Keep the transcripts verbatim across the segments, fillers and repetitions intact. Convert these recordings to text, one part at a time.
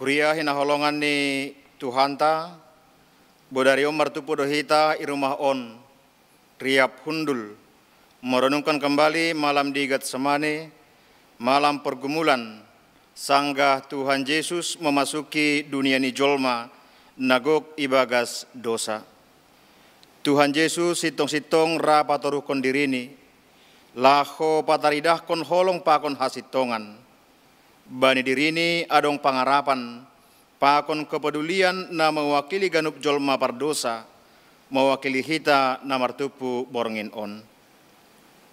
Huria hinaholongan ni Tuhanta, bodari on martumpu do hita i rumah on, riap hundul, merenungkan kembali malam di Getsemane, malam pergumulan, sanggah Tuhan Jesus memasuki dunia ni jolma na gok ibagas dosa. Tuhan Jesus sintong-sintong ra patoruhkon dirini, laho pataridahkon holong pakon hasintongan. Bani dirini adong pangarapan, pakon kepedulian na mewakili ganup jolma pardosa, mewakili hita na martumpu borngin on.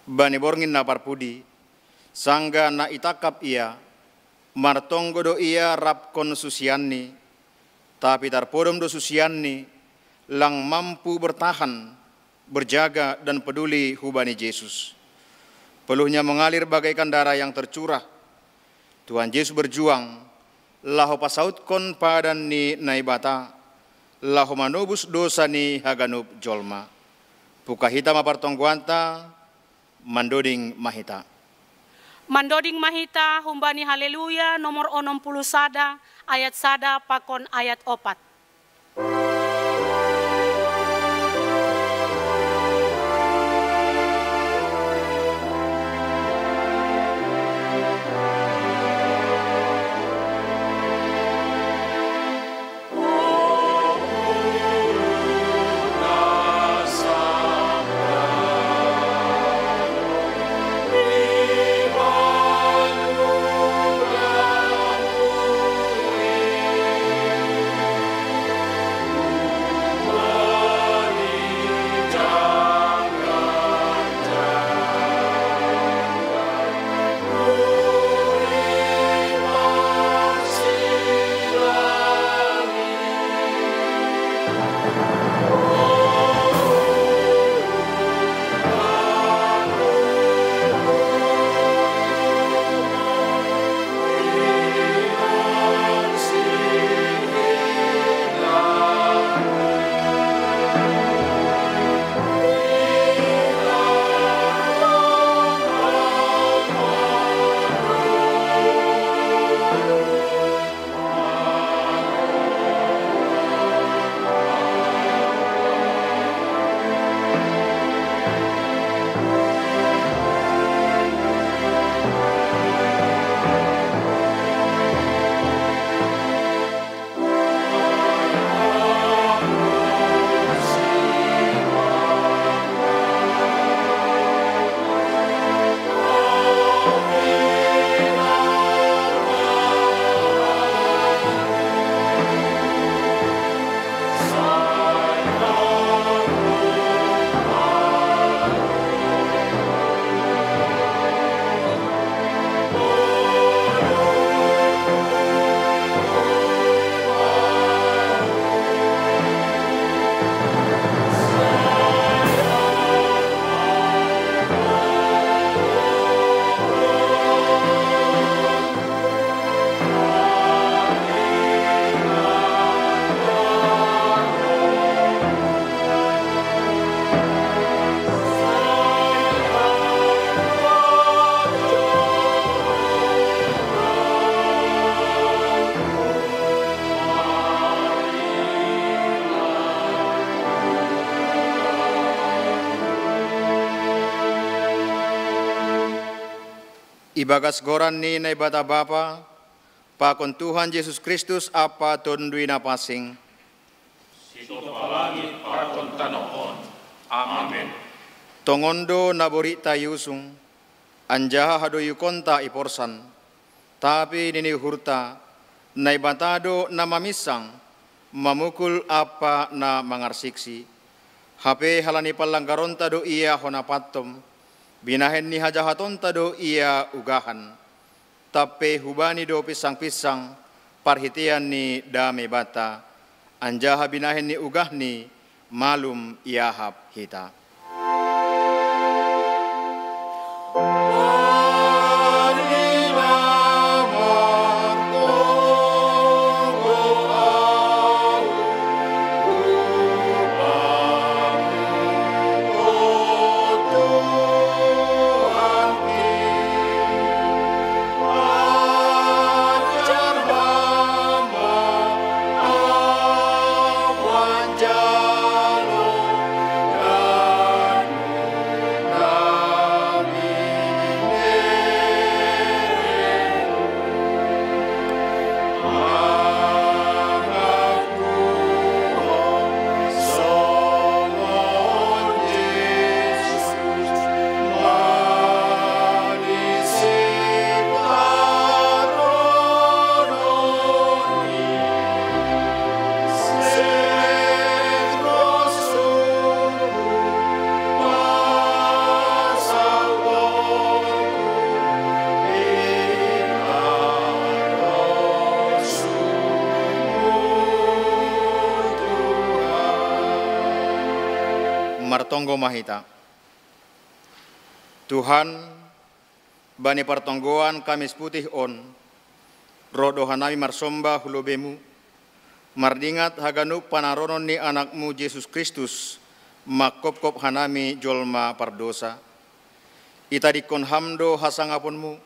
Bani borngin na parpudi, sanggah na itangkap ia, martonggo do ia rapkon susianni, tapi tarpodom do susianni, lang mampu bertahan, berjaga dan peduli hubani Jesus. Peluhnya mengalir bagaikan darah yang tercurah. Tuhan Jesus berjuang, laho pasautkon padan ni Naibata, laho manobus dosa ni haganup jolma. Buka hita ma partonggoanta, mandoding ma hita. Mandoding ma hita humbani Haleluya nomor onom puluh sada, ayat sada pakon ayat opat. Ibagas goran ni Naibata Bapa, pakon Tuhan Jesus Kristus ampa Tonduy Napansing. Sitopa langit pakon tanoh on. Amen. Tongon do naborita iusung, anjaha hadoiukonta iporsan. Tapi nini uhurta, Naibata do na maminsang, mamukul ampa na mangarsiksi. Hape halani panlanggaronta do ia hona pantom, binahen ni hajahatonta do ia ugahan. Tap pe hubani do pinsang-pinsang parhitean ni dame banta, anjaha binahen ni ugahni malum iahap hita. Martonggo ma hita. Tuhan, bani partonggoan Kamis Putih on, roh do hanami marsomba hu lobei-Mu, mardingat haganup panaronon ni Anak-Mu Jesus Kristus, mangkopkop hanami jolma pardosa. Itadingkon Ham do hasangaponMu,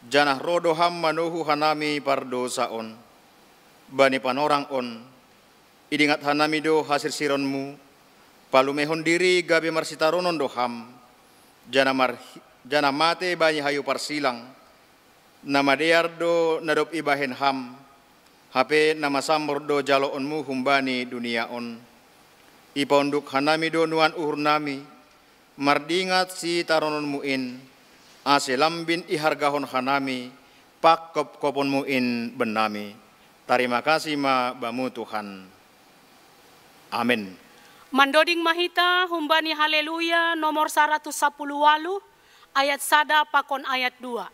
janah roh do Ham manuhu hanami pardosa on. Bani panorang on, idingat hanami do hasirsiron-Mu, palumehon diri gabe marsitaronon do Ham, janah mar-, janah mate bani hayu parsilang, na madear do na dob ibahen Ham, hape na masambor do jaloon-Mu humbani dunia on. Ipaunduk hanami do nuan uhurnami, mardingat sitaronon-Mu in, ase lambin ihargahon hanami pangkopkopon-Mu in bennami. Tarima kasih ma Bamu, Tuhan. Amen. Mandoding ma hita humbani Haleluya nomor saratus sapuluh waluh, ayat sada pakon ayat dua.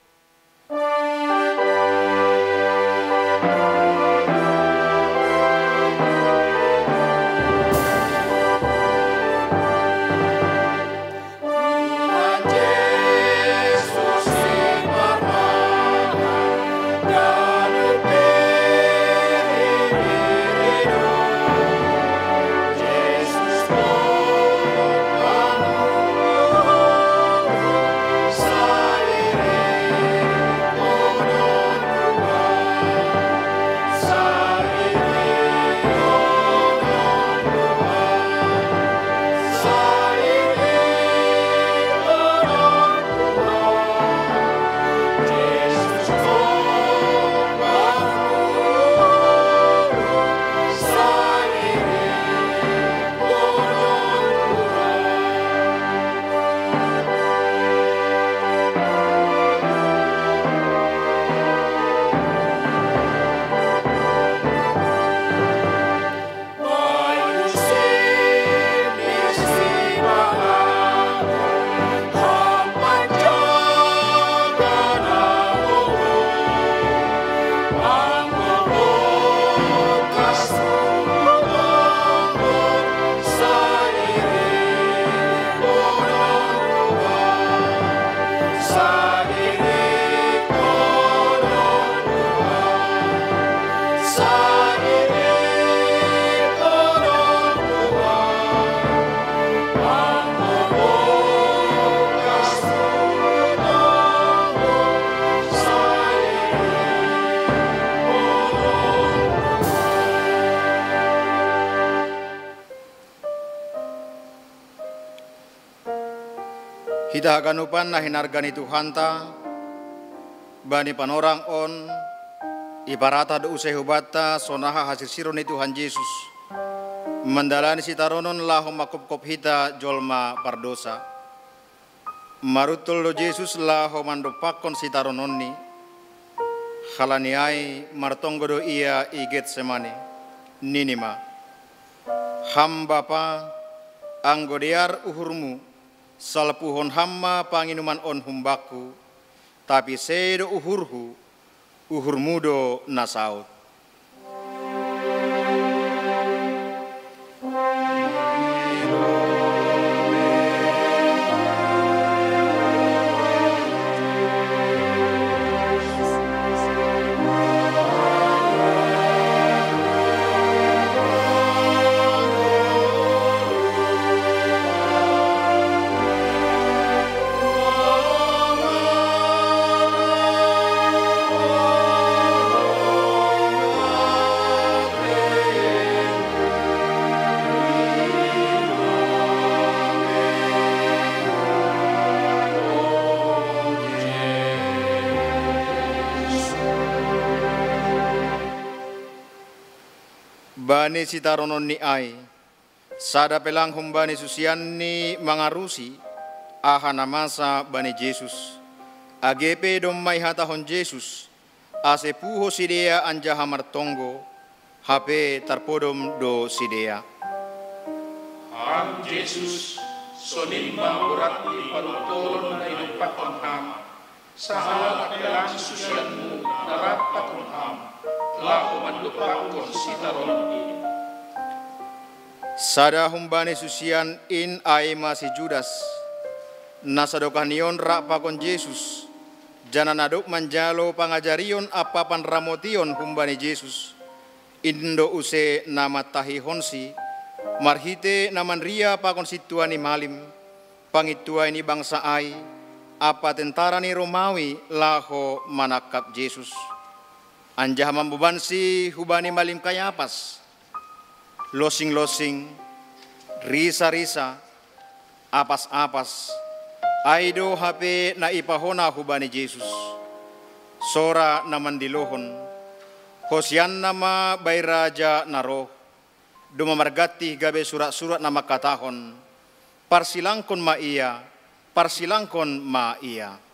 Hita haganupan na hinarga ni Tuhanta, bani panorang on, iparatah do use hubanta sonaha hasirsiron ni Tuhan Jesus, mandalani sitaronon laho mangkopkop hita jolma pardosa. Maruntul do Jesus laho mandompakkon sitarononni, halani ai martonggo do Ia i Getsemane, nini ma: Ham Bapa, anggo dear uhurMu, salpuhon Ham ma panginuman on humbakku, tapi sedo uhurhu, uhurMu do na saut. Bani sitarononni ai, sada pe lang humbani susianNi mangarusi aha na masa bani Jesus. Age pe domma ihatahon Jesus, ase puho sidea anjaha martonggo, hape tarpodom do sidea. Ham Jesus, sonin ma borat ni panotolon na idompakkon Ham, sahalak pe lang susianMu na rap pakon Ham, laho mandompakkon sitaronon in. Sada humbani susian in ai ma si Judas, na sadokah ni on rap pakon Jesus, janah na dob manjalo pangajarion ampa panramotion humbani Jesus, in do use na mantahihonsi, marhitei na manria pakon sintua ni malim, pangintuai ni bangsa ai, ampa tentara ni Romawi laho manangkap Jesus. Anjaha mambobansi hubani malim Kayapas, losing-losing, risa-risa, apas-apas, ai do hape na ipahona hubani Jesus. Sora na mandilohon, Hosianna ma bai Raja na roh, domma margantih gabe surat-surat na mangkatahon, "Parsilangkon ma Ia, parsilangkon ma Ia."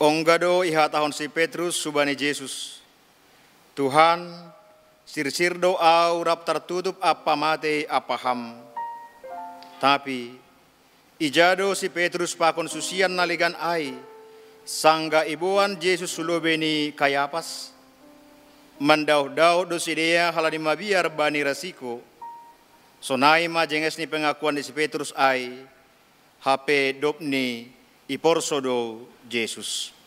Ongga do ihatahon si Petrus hubani Jesus, "Tuhan, sirsir do ahu rap tartutup ampa matei ampa Ham." Tapi ija do si Petrus pakon susian na legan ai, sanggah iboan Jesus hu lobei ni Kayapas? Mandaoh-daoh do sidea halani mabiar bani rasiko. Sonai ma jenges ni pengakuan ni si Petrus ai, hape dobni iporso do Jesus.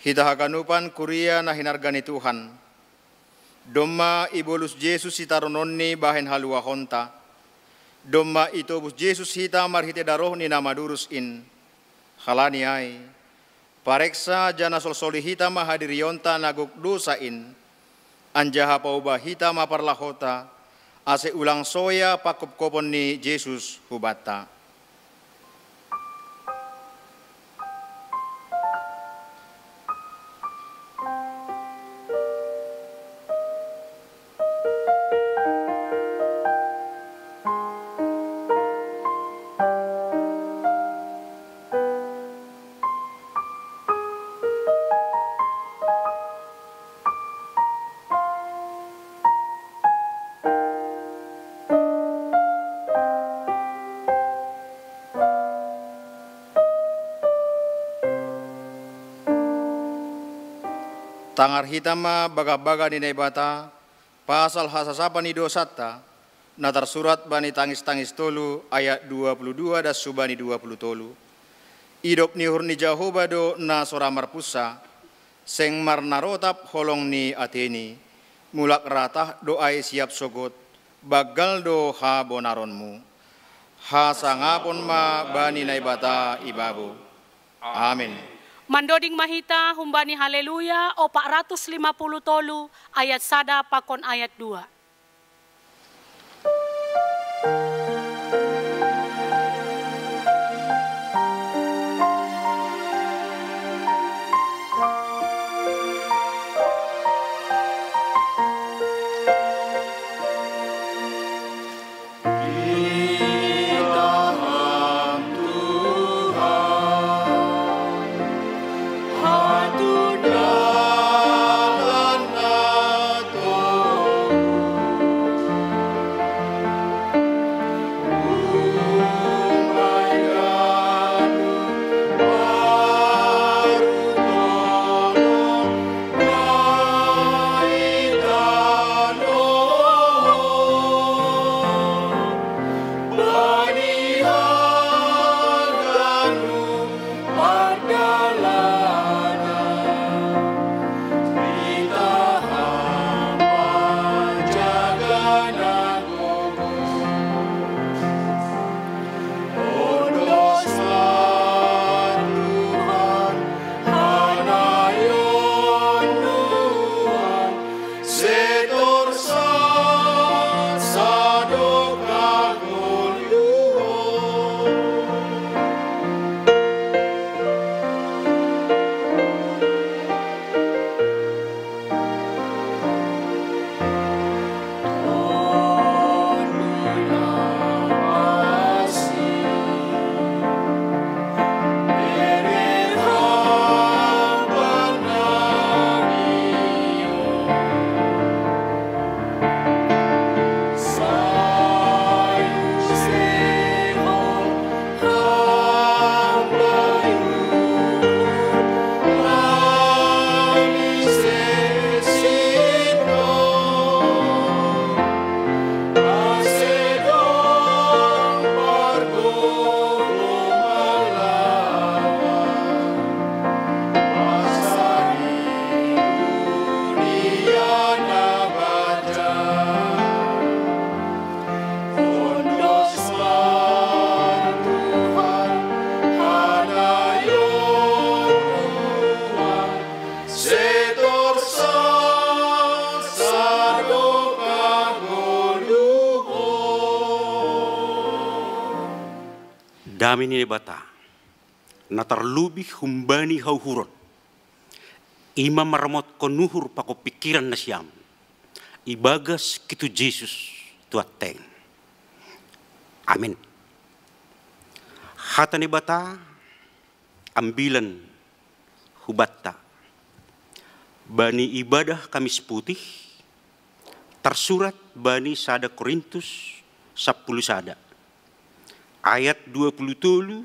Hita haganupan kuria na hinarga ni Tuhan. Domma ibolus Jesus sitarononni bahen haluahonta. Domma itobus Jesus hita marhitei darohni na madurus in. Halani ai, pareksa janah solsoli hita ma hadirionta na gok dousa in, anjaha paubah hita ma parlahonta, ase ulang soya panghophopon ni Jesus hubanta. Tangar hita ma bagah-bagah ni Naibata pasal hasasapan ni dousanta, na tarsurat bani Tangis-tangis tolu ayat dua puluh dua das hubani dua puluh tolu. Idop ni uhur ni Jahowa do na so ra marpunsa, seng marnarotap holong ni ateini, mulak ratah do ai siap sogot, banggal do habonaronmu. Hasangapon ma bani Naibata ibabo. Amin. Mandoding ma hita humbani Haleluya opat ratus lima puluh tolu ayat sada pakon ayat dua. Dame ni Naibata, na tarlobih humbani hauhuron, i ma maramotkon uhur pakon pingkiran nasiam, ibagas Kristus Jesus Tuhanta in. Amin. Hata ni Naibata ambilan hubanta bani ibadah Kamis Putih, tarsurat bani sada Korintus sampulu sada, ayat dua pulu tolu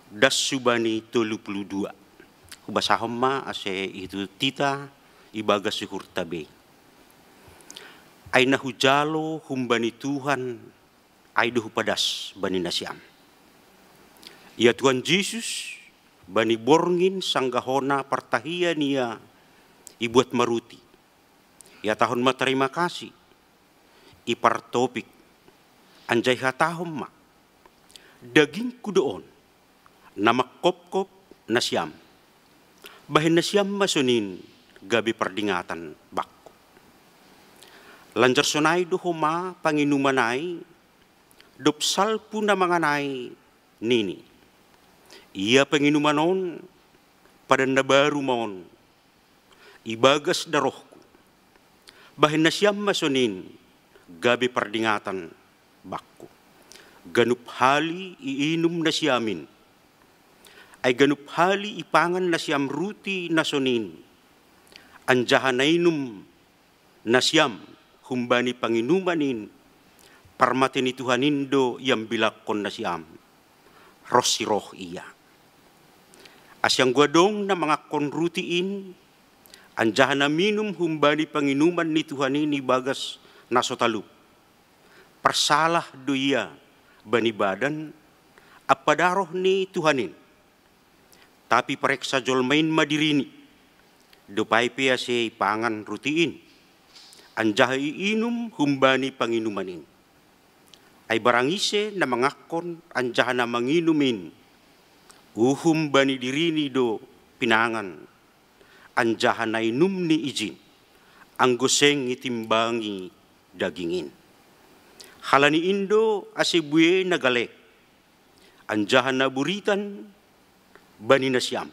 das hubani tolu pulu dua. Hubasahon ma ase ihut hita ibagas uhurta be. Ai na hujalo humbani Tuhan, ai do hupadas bani nasiam. Ia Tuhan Jesus, bani borngin sanggah hona partahian ia ibuat ma ruti, ihatahon ma tarima kasih, ipartopik, anjaha ihatahon ma: Dagingku do on, na manghophop nasiam. Bahen nasiam ma sonin gabe pardingatan bakku. Lanjar sonai do homa panginuman ai, dob salpu na mangan ai, nini: Ia panginuman on padan na baru ma on ibagas darohku. Bahen nasiam ma sonin gabe pardingatan bakku. Ganup hali iinum nasiam in, ai ganup hali ipangan nasiam ruti na sonin, anjaha na inum nasiam humbani panginuman in, parmate ni Tuhan in do iambilakkon nasiam ronsi roh ia. Ase anggo adong na mangankon ruti in, anjaha na minum humbani panginuman ni Tuhan in ibagas na so talup, parsalah do ia bani badan ampa daroh ni Tuhan in. Tapi pareksa jolma in ma dirini, dob ai pe ase ipangan ruti in, anjaha iinum humbani panginuman in. Ai barang ise na mangankon anjaha na manginum in, uhum bani dirini do pinangan anjaha na inum ni ijin, anggo seng itimbangi daging in. Halani in do ase bue na galek, anjaha na buritan bani nasiam,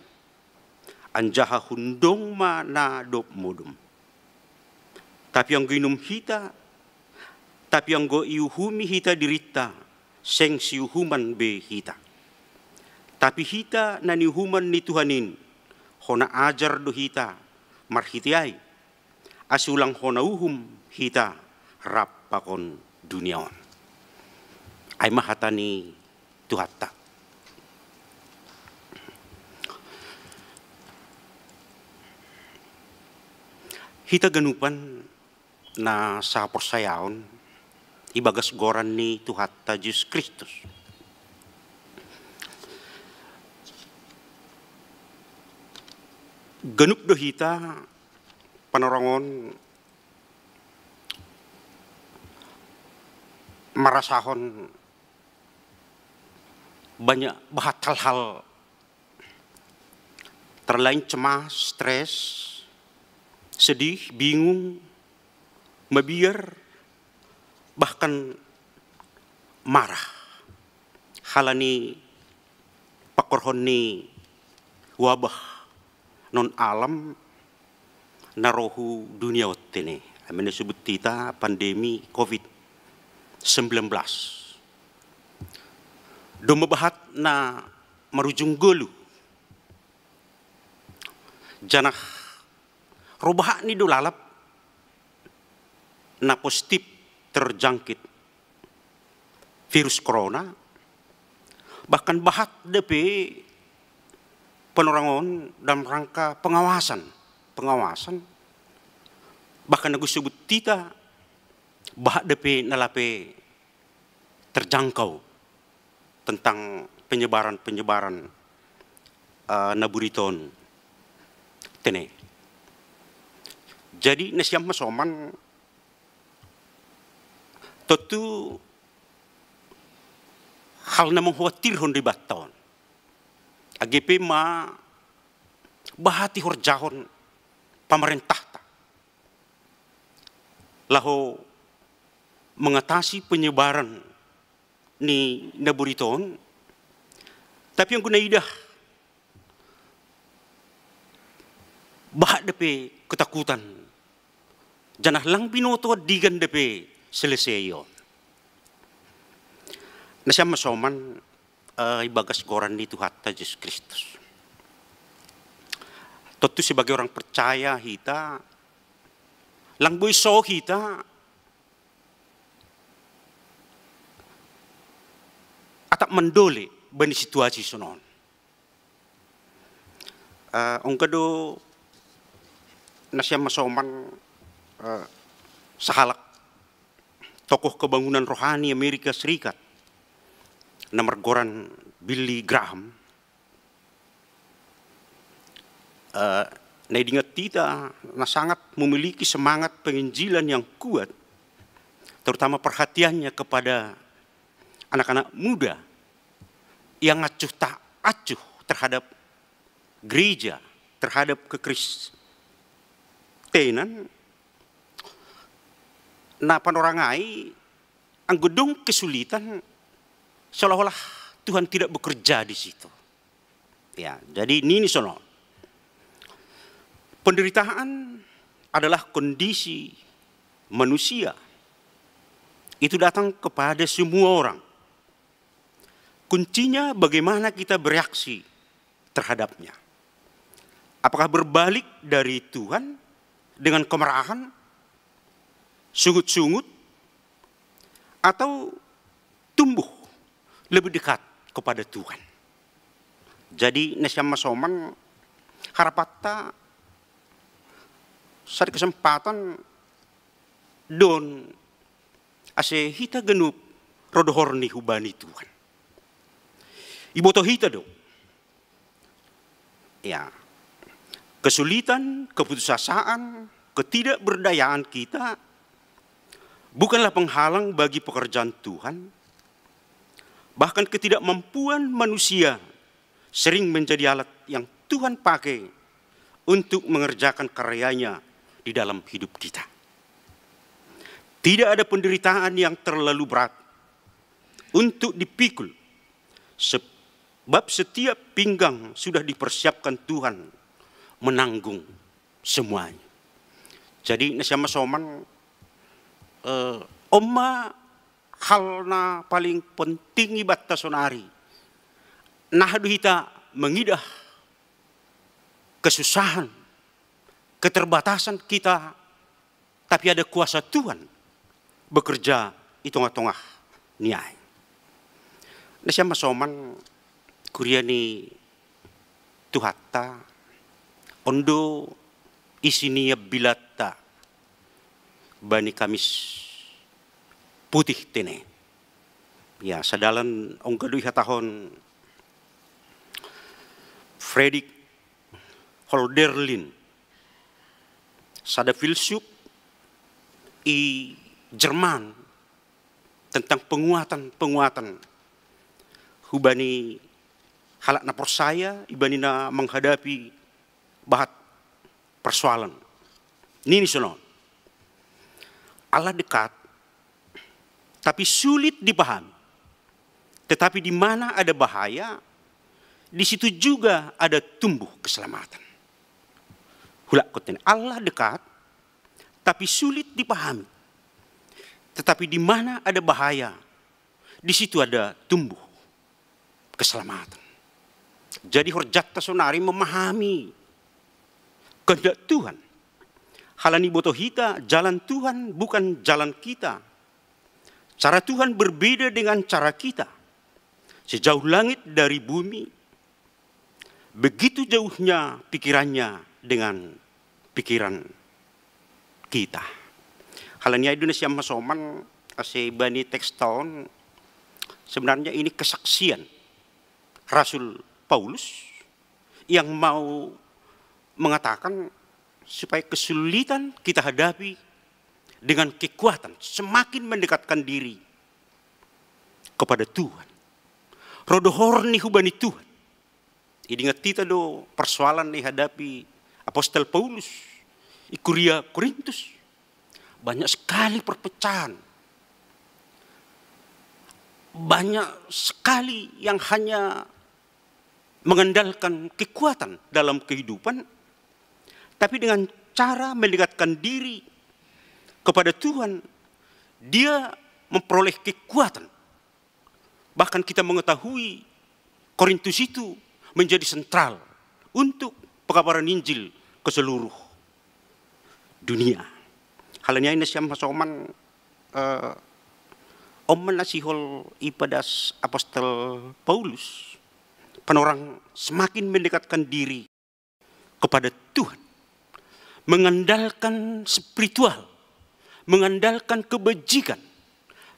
anjaha hundong ma na dob modom. Tapi anggo inum hita, tapi anggo iuhumi hita dirinta, seng siuhuman be hita. Tapi hita na niuhuman ni Tuhan in, hona ajar do hita marhite ai, ase ulang hona uhum hita rap pakon dunia on. Ai ma hata ni Tuhanta. Hita ganupan na saporsayaon ibagas goran ni Tuhanta Jesus Kristus, ganup do hita panorangon marasahon banyak bahat hal-hal, terlain cemas, stres, sedih, bingung, mabiar, bahkan marah halani pangkorhon ni wabah non alam na ro hu dunia on tene. Ai ma na subut hita pandemi covid sembilan belas. Domma bahat na marujung golu, janah ro bahat ni do lalap na positif terjangkit virus corona, bahkan bahat dope panorangon dalam rangka pengawasan, pengawasan, bahkan anggo subut hita bahat dope na lape terjangkau tentang penyebaran-penyebaran, eh, na burit on tene. Jadi nasiam ma soman, tontu hal na mangkhawatirhon do ibanta on. Age pe ma bahat ihorjahon pamarentahta laho mengatasi penyebaran ni na buriton, tapi anggo na idah bahat dope ketakutan, janah lang binoto andigan dope selesei on. Nasiam masoman, eh, ibagas goran ni Tuhanta Jesus Kristus. Tontu sebagai orang percaya hita, lang boi so hita atap mandole bani situasi sonon. Eh, ongga do nasiam masoman, eh, sahalak tokoh kebangunan rohani Amerika Serikat na margoran Billy Graham. Eh, na idingat hita na sangat memiliki semangat penginjilan yang kuat, terutama perhatiannya kepada anak-anak muda yang acuh tak acuh terhadap gereja, terhadap kekristenan, na panorangai, anggo dong kesulitan, seolah-olah Tuhan tidak bekerja di situ. Ya, jadi nini sono. Penderitaan adalah kondisi manusia. Itu datang kepada semua orang. Kuncinya bagaimana kita bereaksi terhadapnya. Apakah berbalik dari Tuhan dengan kemarahan, sungut-sungut, atau tumbuh lebih dekat kepada Tuhan? Jadi nasiam masoman, harapanta sada kesempatan don ase hita ganup ro dohor ni hubani Tuhan. Iboto hita do. Ya. Kesulitan, keputusasaan, ketidakberdayaan kita bukanlah penghalang bagi pekerjaan Tuhan. Bahkan ketidakmampuan manusia sering menjadi alat yang Tuhan pakai untuk mengerjakan karyanya di dalam hidup kita. Tidak ada penderitaan yang terlalu berat untuk dipikul, sebab setiap pinggang sudah dipersiapkan Tuhan menanggung semuanya. Jadi nasiam masoman, eh, on ma hal na paling penting ibanta sonari. Nah do hita mengidah kesusahan, keterbatasan kita, tapi ada kuasa Tuhan bekerja di tengah-tengah ni ai. Nasiam masoman, kuria ni Tuhanta, on do isi ni ambilatta bani Kamis Putih tene. Ya, sadalan ongga do ihatahon Frederick Hölderlin, sada filsuf i Jerman, tentang penguatan-penguatan hubani halak na porsaya, ibani na menghadapi bahat persoalan. Nini sonon. Allah dekat, tapi sulit dipahami. Tetapi di mana ada bahaya, di situ juga ada tumbuh keselamatan. Hulak koten, Allah dekat, tapi sulit dipahami. Tetapi di mana ada bahaya, di situ ada tumbuh keselamatan. Jadi horjanta sonari memahami kehendak Tuhan. Halani boto hita, jalan Tuhan bukan jalan kita. Cara Tuhan berbeda dengan cara kita. Sejauh langit dari bumi, begitu jauhnya pikirannya dengan pikiran kita. Halani ai do nasiam masoman, ase bani teks ta on, sebenarnya ini kesaksian Rasul Paulus yang mau mengatakan supaya kesulitan kita hadapi dengan kekuatan, semakin mendekatkan diri kepada Tuhan. Ro dohor ni hubani Tuhan. Idingat hita do persoalan na ihadapi apostel Paulus i kuria Korintus. Banyak sekali perpecahan. Banyak sekali yang hanya mengandalkan kekuatan dalam kehidupan, tapi dengan cara mendekatkan diri kepada Tuhan, dia memperoleh kekuatan. Bahkan kita mengetahui Korintus itu menjadi sentral untuk pekabaran Injil ke seluruh dunia. Hal ini na siam masoman, eh, om menasihol ipadas Apostel Paulus, panorang semakin mendekatkan diri kepada Tuhan, mengandalkan spiritual, mengandalkan kebajikan,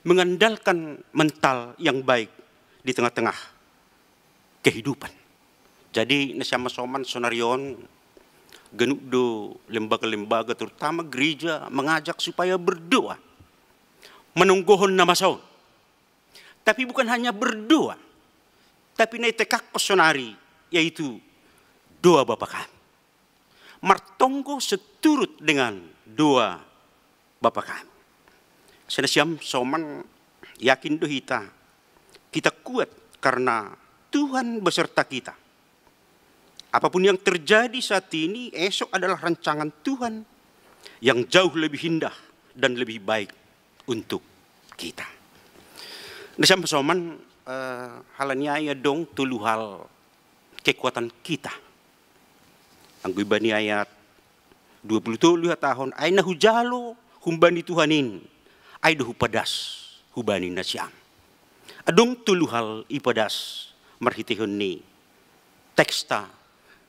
mengandalkan mental yang baik di tengah-tengah kehidupan. Jadi na siam masoman, sonari on ganup do lembaga-lembaga, terutama gereja, mengajak supaya berdoa, manonggohon na masa on. Tapi bukan hanya berdoa, tapi na itekakkon sonari, yaitu doa Bapa Kami. Martonggo seturut dengan doa Bapa Kami. Sai na siam masoman, yakin do hita, kita kuat karena Tuhan beserta kita. Apapun yang terjadi saat ini, esok adalah rancangan Tuhan yang jauh lebih indah dan lebih baik untuk kita. Na siam masoman, eh, hal ni ai adong tolu hal kekuatan kita. Anggo ibani ayat dua puluh tolu hatahon, ai na hujalo humbani Tuhan in, ai do hupadas hubani nasiam. Adong tolu hal ipadas marhiteihon ni teksta,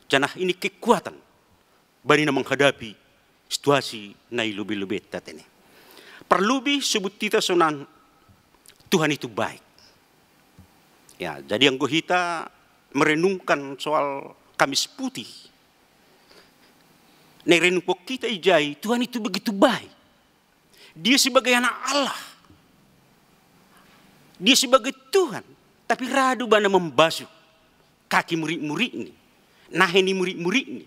janah ini kekuatan bani na menghadapi situasi na i lobei-lobei ta tene. Parlobei, sebut hita songon Tuhan itu baik. Ya, jadi anggo hita merenungkan soal Kamis Putih, na irenungkon hita ijai, Tuhan itu begitu baik. Dia sebagai anak Allah, dia sebagai Tuhan, tapi ra do ibana mambasuh kaki murid-muridni, nahe ni murid-muridni.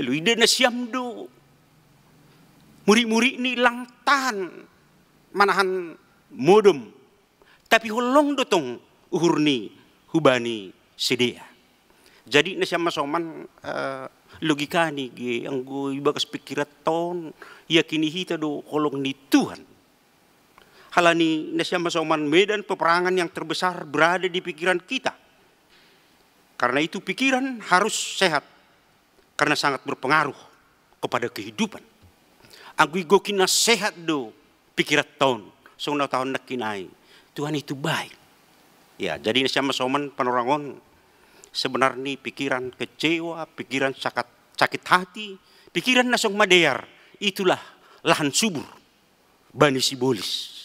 Lalu ida nasiam do murid-muridni lang tahan manahan modom, tapi holong do tong uhurni hubani sidea. Jadi na siam masoman, eh, logika ni ge anggo ibagas pikiran ton, yakini hita do holong ni Tuhan. Halani na siam masoman, medan peperangan yang terbesar berada di pikiran kita. Karena itu pikiran harus sehat, karena sangat berpengaruh kepada kehidupan. Anggo igoki na sehat do pikiran ton, songon na hatahon nangkin ai, Tuhan itu baik. Ya, jadi na siam masoman, panorang on sebenarni pikiran kecewa, pikiran sakit, sakit hati, pikiran na song madear, itulah lahan subur bani sibolis.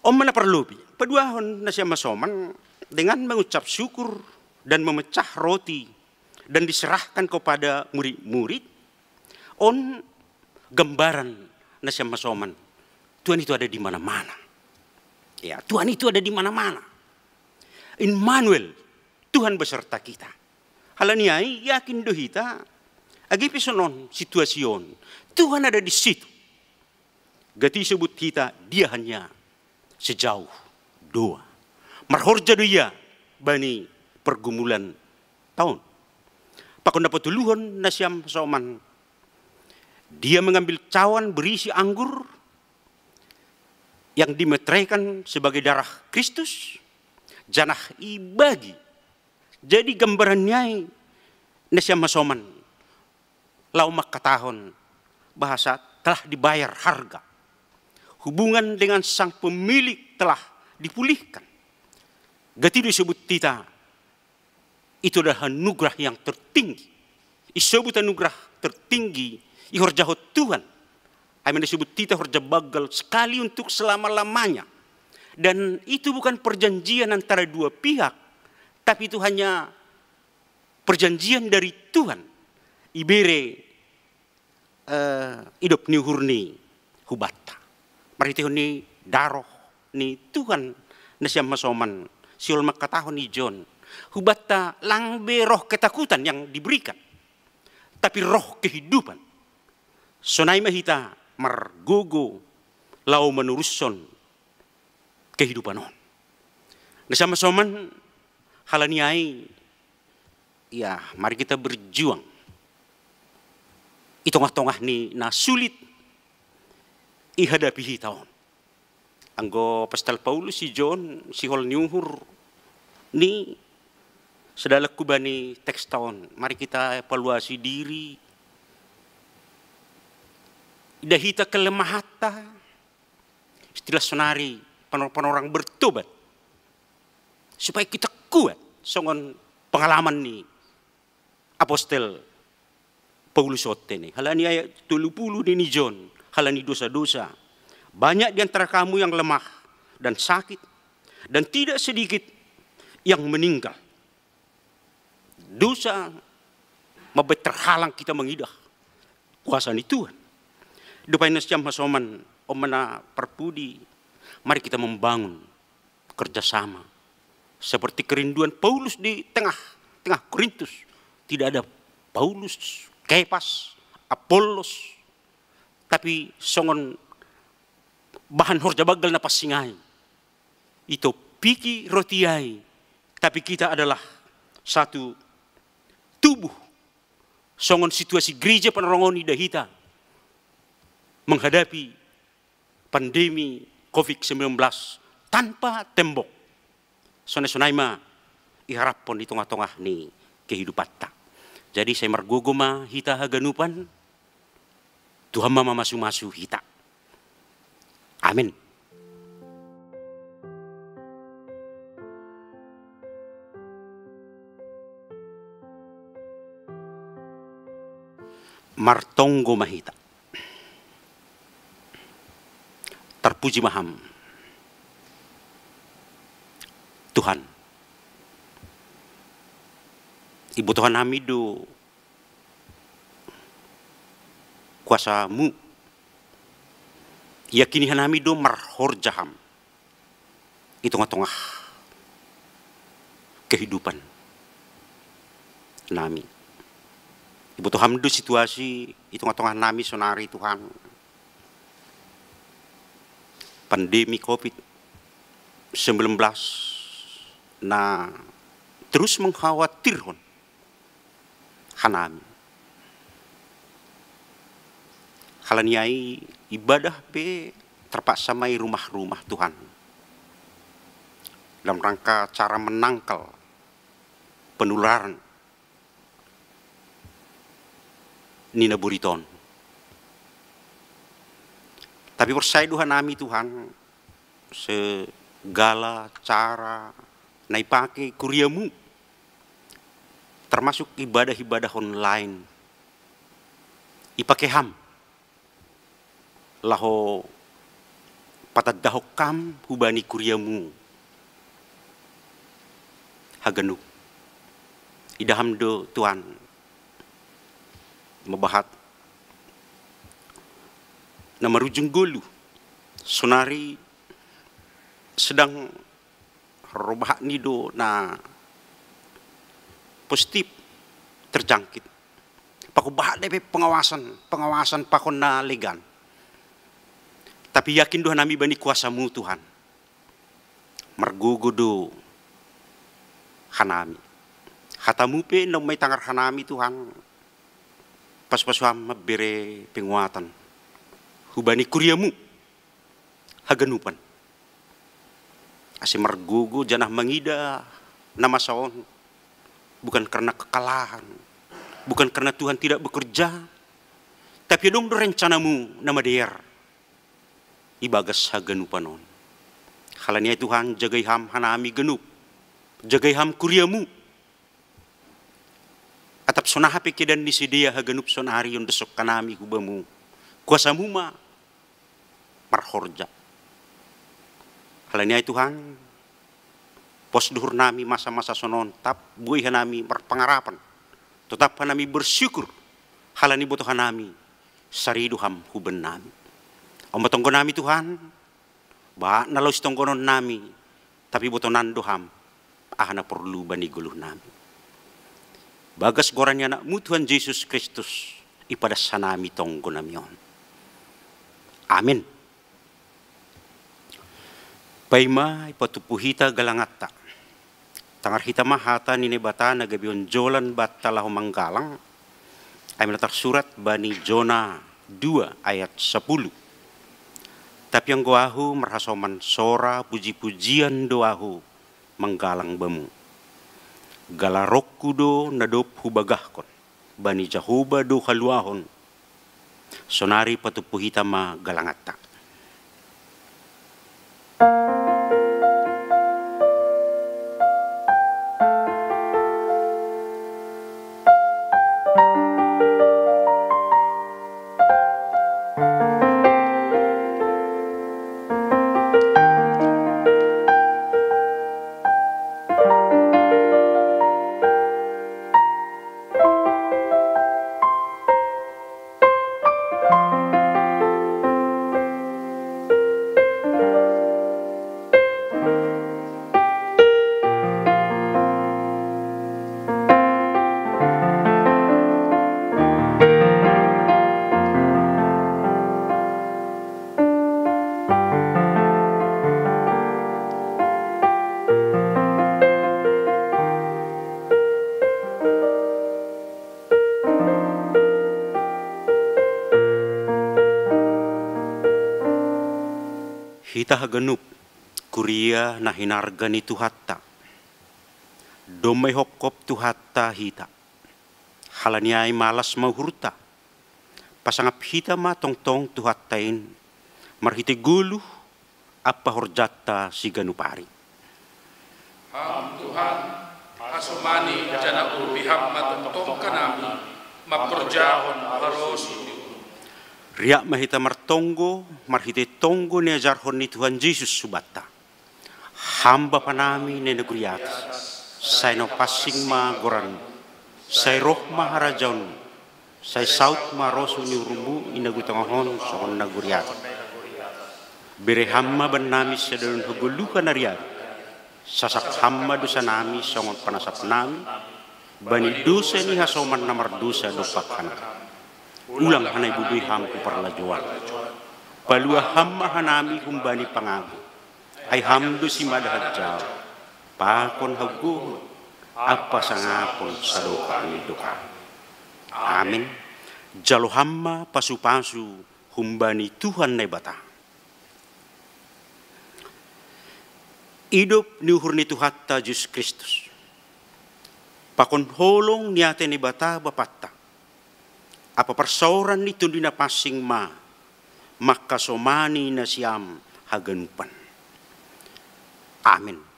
On ma na parlobei, paduahon na siam masoman, dengan mengucap syukur dan memecah roti dan diserahkan kepada murid-murid, on gambaran na siam masoman, Tuhan itu ada di mana-mana. Ya, Tuhan itu ada di mana-mana. Immanuel, Tuhan beserta kita. Halani ai yakin do hita, age pe songon situasi on, Tuhan ada di situ. Gati sebut hita, dia hanya sejauh doa. Marhorja do ia bani pergumulan ta on. Pakon na patoluhon na siam masoman, dia mengambil cawan berisi anggur yang dimeteraikan sebagai darah Kristus, janah ibagi. Jadi gambaran ni ai na siam masoman, laho mangkatahon bahasa telah dibayar harga. Hubungan dengan sang pemilik telah dipulihkan. Gati do isebut hita, itu adalah anugerah yang tertinggi. Isebut anugerah tertinggi ihorjahon Tuhan. Ai ma na isebut hita horja banggal, sekali untuk selama-lamanya. Dan itu bukan perjanjian antara dua pihak, tapi itu hanya perjanjian dari Tuhan. Ibere, eh, idop ni uhurni hubanta. Marhiteihon ni daroh ni Tuhan na siam masoman, sihol mangkatahon i John, hubanta lang be roh ketakutan yang diberikan, tapi roh kehidupan. Sonai ma hita margogo laho manurushon kehidupan on. Na siambasoman, halani ai, ya, mari kita berjuang i tongah-tongah ni na sulit ihadapi hita on. Anggo apostel Paulus, si John, sihol ni uhur ni sadalak hubani teksta on. Mari kita evaluasi diri. Ida hita kelemahanta, istilah sonari, panorang bertobat. Supaya kita kuat songon pengalaman ni apostel Paulus on tene. Halani ayat tolu pulu ni, ni John, halani dosa-dosa. Banyak di antara kamu yang lemah dan sakit, dan tidak sedikit yang meninggal. Dosa mambuat terhalang kita mengidah kuasa ni Tuhan. Dope na siambasoman, on ma na parpudi, mari kita membangun kerjasama. Seperti kerinduan Paulus di tengah-tengah Korintus. Tidak ada Paulus, Kepas, Apollos, tapi songon bahan horja banggal na pasingai. Ito piki roti ai, tapi kita adalah satu tubuh. Songon situasi gereja panorang on ida hita menghadapi pandemi covid sembilan belas tanpa tembok. Sonai-sonai ma iharaphon di tongah-tongah ni kehidupanta. Jadi sai margogo ma hita haganupan, Tuhan ma mamasu-masu hita. Amin. Martonggo ma hita. Tarpuji ma Ham, Tuhan. Ibotohan nami do kuasa-Mu. Iakini hanami do marhorja Ham i tongah-tongah kehidupan nami. Iboto Ham do situasi i tongah-tongah nami sonari, Tuhan. Pandemi covid sembilan belas na terus mengkhawatirhon hanami. Halani ai ibadah pe terpaksa ma i rumah-rumah, Tuhan, dalam rangka cara menangkal penularan ni na buriton. Tapi porsaya do hanami, Tuhan, segala cara na ipake kuria-Mu, termasuk ibadah-ibadah online, ipake Ham laho patandahon Ham hubani kuria-Mu haganup. Ida Ham do, Tuhan, mabahat na marujung ngolu, sonari sedang ro bahat ni do na positif terjangkit. Pakon bahat dope pengawasan, pengawasan pakon na legan. Tapi yakin do hanami bani kuasa-Mu, Tuhan. Margogo do hanami. Hata-Mu pe naung maitangar hanami, Tuhan. Pasu-pasu Ham mambere penguatan hubani kuria-Mu haganupan, ase margogo janah mangida na masa on, bukan karena kekalahan, bukan karena Tuhan tidak bekerja, tapi adong do rencana-Mu na madear ibagas haganupan on. Halani ai, Tuhan, jagai Ham hanami ganup, jagai Ham kuria-Mu. Atap sonaha pe keadaan ni sidea haganup sonari, ondosok hanami hu Bamu. Kuasa-Mu ma marhorja. Halani ai, Tuhan, pos do uhur nami masa-masa sonon, tap boi hanami marpangarapan, totap hanami bersyukur, halani boto hanami sari do Ham huben nami. On ma tonggo nami, Tuhan, bahat na laho sitonggonon nami, tapi botonan do Ham aha na porlu bani goluh nami. Bagas goran ni Anak-Mu, Tuhan Jesus Kristus, ipadas hanami tonggo nami on. Amin. Paima ipatupu hita galangatta. Tangar hita ma hata ni Naibata na gabe onjolan banta laho manggalang, ai ma na tarsurat bani Jona dua ayat sapuluh. Tapi anggo ahu marhasoman sora puji-pujian do ahu manggalang bamu. Galarongku do na dob hubagahkon, bani Jahowa do haluahon. Sonari patupu hita ma galangatta. Hita haganup, kuria na hinarga ni Tuhanta. Domma ihopkop Tuhanta hita. Halani ai malas ma uhurta. Pasangap hita ma tongtong Tuhanta in, marhite goluh ampa horjanta siganup ari. Ham Tuhan, hasomani janah urupi Ham ma tongtong hanami, mangkorjahon harosuh ni uhur. Riap ma hita martonggo, marhite tonggo niajarhon ni Tuhan Jesus hubanta. Ham Bapa nami na i nagori atas, sai na pansing ma goranmu, sai roh ma harajaonmu, sai saut ma rosuh ni uhurmu i na hutongaon songon na i nagori atas. Bere Ham ma bannami sadari on hagoluhan ari-ari, sasak Ham ma dosanami songon panasapnami bani dosa ni hasoman na mardosa dompak hanami. Ulang hanami bodoi Ham hu parlajouan. Palua Ham ma hanami humbani pangago. Ai Ham do simada hanjal, pakon hagogohon, ampa sangapon sadokah ni dokahmi. Amen. Jalo Ham ma pasu-pasu humbani Tuhan Naibata. Idop ni uhur ni Tuhanta Jesus Kristus, pakon holong ni ate ni Naibata Bapanta, ampa parsaoran ni Tondi Na Pansing ma mangkasomani nasiam haganupan. Amen.